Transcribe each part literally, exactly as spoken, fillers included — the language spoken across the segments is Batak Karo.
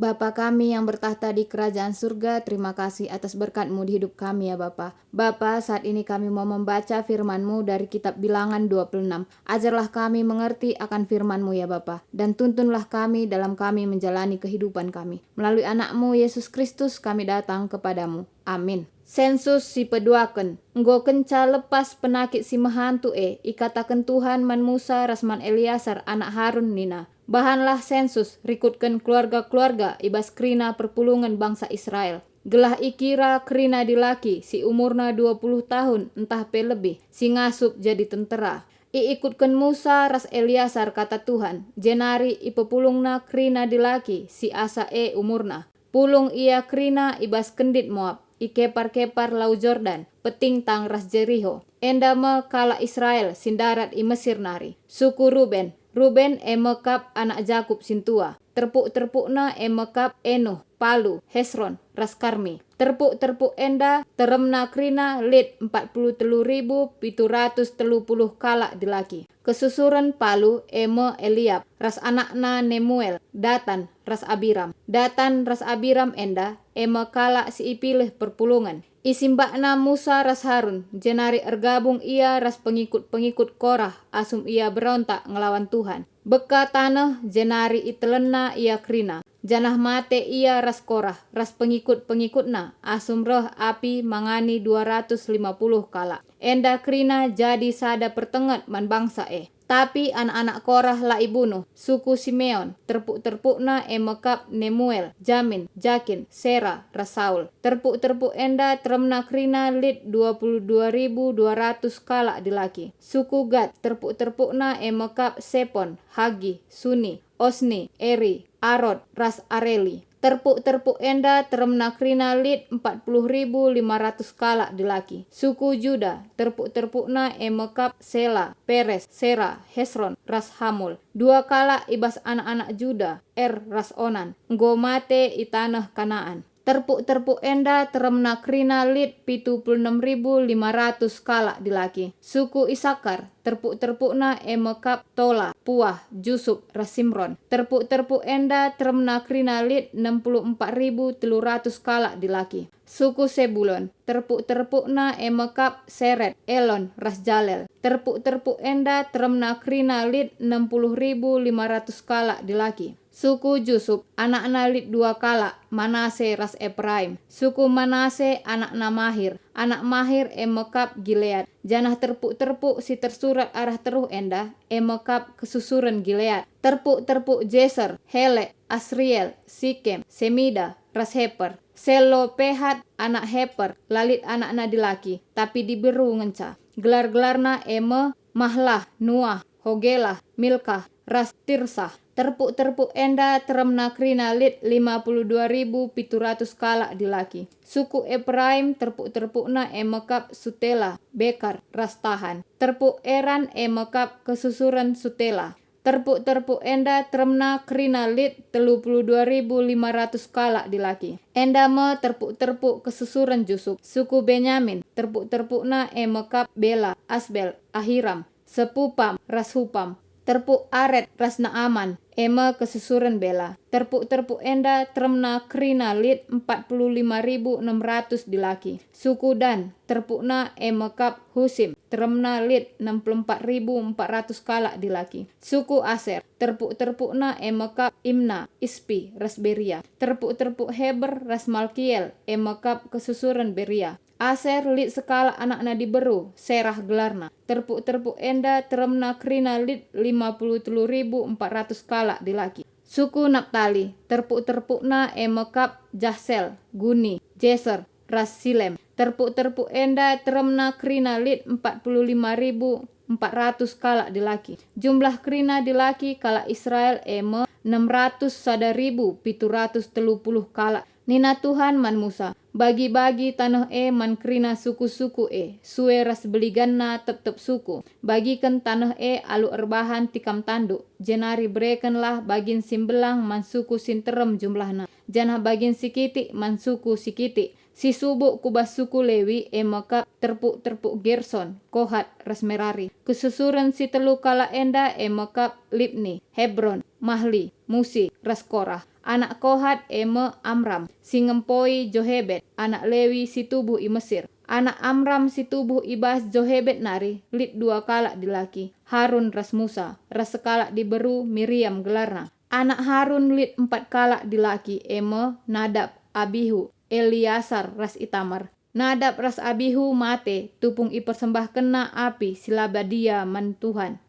Bapa kami yang bertakhta di kerajaan surga, terima kasih atas berkat-Mu di hidup kami, ya Bapa. Bapa, saat ini kami mau membaca firman-Mu dari kitab Bilangan dua puluh enam. Ajarlah kami mengerti akan firman-Mu, ya Bapa, dan tuntunlah kami dalam kami menjalani kehidupan kami. Melalui Anak-Mu, Yesus Kristus, kami datang kepada-Mu. Amin. Sensus si peduaken. Enggo kenca lepas penakit si mehantu e, ikataken Tuhan man Musa ras man Eleasar anak Harun nina, "Bahanlah sensus, rikutken keluarga-keluarga i bas kerina perpulungen bangsa Israel, gelah ikira kerina dilaki si umurna dua puluh tahun ntah pe lebih, si ngasup jadi tentera." Iikutken Musa ras Eleasar kata Tuhan, jenari ipepulungna kerina dilaki si asa e umurna. Pulung ia kerina i bas kendit Moap, i kepar-kepar Lau Jordan, peting tang ras Jeriho. Enda me kalak Israel si ndarat i Mesir nari. Suku Ruben. Ruben e me kap anak Jakup sintua. Terpuk-terpukna e me kap Enuh, Palu, Hesron, ras Karmi. Terpuk-terpuk enda teremna kerina lit empat puluh telu ribu pitu ratus telu puluh kalak dilaki. Kesusuren Palu e me Eliab, ras anakna Nemuel, Datan, ras Abiram. Datan ras Abiram enda e me kalak si ipilih perpulungen. Isimbakna Musa ras Harun, jenari ergabung ia ras pengikut-pengikut Korah asum ia berontak ngelawan Tuhan. Beka taneh, jenari itelenna ia kerina. Janah mate ia ras Korah, ras pengikut-pengikutna, asum reh api mangani dua ratus lima puluh kalak. Enda kerina jadi sada pertenget man bangsa e. Tapi anak-anak Korah la ibunuh. Suku Simeon, terpuk-terpukna e me kap Nemuel, Jamin, Jakin, Sera, ras Saul. Terpuk-terpuk enda teremna kerina lit dua puluh dua ribu dua ratus kalak dilaki. Suku Gad, terpuk-terpukna e me kap Sepon, Hagi, Suni, Osni, Eri, Arod, ras Areli. Terpuk-terpuk enda teremna kerina lit empat puluh ribu lima ratus kalak dilaki. Suku Juda, terpuk-terpukna e me kap Sela, Peres, Sera, Hesron, ras Hamul. Dua kalak i bas anak-anak Juda, Er ras Onan, enggo mate i taneh Kanaan. Terpuk-terpuk enda teremna kerina lit pitu puluh enem ribu lima ratus kalak dilaki. Suku Isakar, terpuk-terpukna e me kap Tola, Puah, Jusup, ras Simron. Terpuk-terpuk enda teremna kerina lit enem puluh empat ribu telu ratus kalak dilaki. Suku Sebulon, terpuk-terpukna e me kap Seret, Elon, ras Jalel. Terpuk-terpuk enda teremna kerina lit enem puluh ribu lima ratus kalak dilaki. Suku Jusup, anakna lit dua kalak, Manase ras Epraim. Suku Manase, anakna Mahir. Anak Mahir e me kap Gilead. Janah terpuk-terpuk si tersurat arah teruh enda e me kap kesusuren Gilead. Terpuk-terpuk Jeser, Helek, Asriel, Sikem, Semida, ras Heper. Selopehat, anak Heper, la lit anakna dilaki, tapi diberu ngenca. Gelar-gelarna e me Mahlah, Nuah, Hogelah, Milkah, ras Tirsah. Terpuk-terpuk enda teremna kerina lit lima puluh dua ribu pitu ratus kalak dilaki. Suku Epraim, terpuk-terpukna e me kap Sutela, Bekar, ras Tahan. Terpuk Eran e me kap kesusuren Sutela. Terpuk-terpuk enda teremna kerina lit telu puluh dua ribu lima ratus kalak dilaki. Enda me terpuk-terpuk kesusuren Jusup. Suku Benyamin, terpuk-terpukna e me kap Bela, Asbel, Ahiram, Sepupam, ras Hupam. Terpuk Aret ras Naaman, e me kesusuren Bela. Terpuk-terpuk enda teremna kerina lit empat puluh lima ribu enem ratus dilaki. Suku Dan, terpukna e me kap Husim, teremna lit enem puluh empat ribu empat ratus kalak dilaki. Suku Aser, terpuk-terpukna e me kap Imna, Ispi, ras Beria. Terpuk-terpuk Heber ras Malkiel e me kap kesusuren Beria. Aser lit sekalak anakna diberu, Serah gelarna. Terpuk-terpuk enda teremna kerina lit lima puluh telu ribu empat ratus kalak dilaki. Suku Naptali, terpuk-terpukna e me kap Jahsel, Guni, Jeser, ras Silem. Terpuk-terpuk enda teremna kerina lit empat puluh lima ribu empat ratus kalak dilaki. Jumlah kerina dilaki kalak Israel e me enem ratus sada ribu pitu ratus telu puluh kalak. Nina Tuhan man Musa, "Bagi-bagi taneh e man kerina suku-suku e, sue ras beliganna tep-tep suku. Bagiken taneh e alu erbahan tikam tanduk, jenari berekenlah bagin si mbelang man suku si nterem jumlahna, janah bagin si kitik man suku si kitik." Si subuk ku bas suku Lewi e me kap terpuk-terpuk Gerson, Kohat, ras Merari. Kesusuren si telu kalak enda e me kap Libni, Hebron, Mahli, Musi, ras Korah. Anak Kohat e me Amram, si ngempoi Johebed, anak Lewi si tubuh i Mesir. Anak Amram si tubuh i bas Johebed nari lit dua kalak dilaki, Harun ras Musa, ras sekalak diberu Miriam gelarna. Anak Harun lit empat kalak dilaki, e me Nadab, Abihu, Eleasar, ras Itamar. Nadab ras Abihu mate tupung ipersembahkenna api si la badia man Tuhan.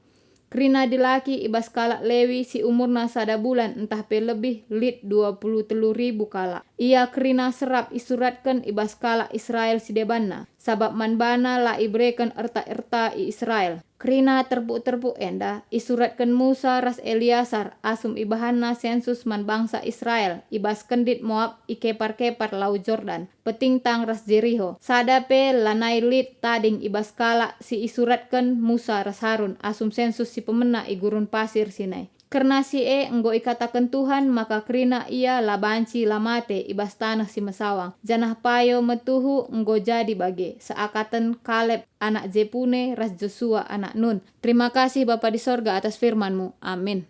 Kerina dilaki i bas kalak Lewi si umurna sada bulan ntah pe lebih lit dua puluh telu ribu kalak. Ia kerina serap isuratken i bas kalak Israel si debanna, sabap man bana la ibereken erta-erta i Israel. Kerina terpuk-terpuk enda isuratken Musa ras Eleasar asum ibahanna sensus man bangsa Israel i bas kendit Moab i kepar-kepar Lau Jordan, petingtang ras Jeriho. Sada pe lanai lit tading i bas kalak si isuratken Musa ras Harun asum sensus si pemena i gurun pasir Sinai. Kerna si e enggo ikataken Tuhan maka kerina ia la banci la mate i bas taneh si mesawang, janah payo me tuhu enggo jadi bage, seakaten Kaleb anak Jepune ras Josua anak Nun. Terima kasih Bapa di sorga atas firman-Mu. Amin.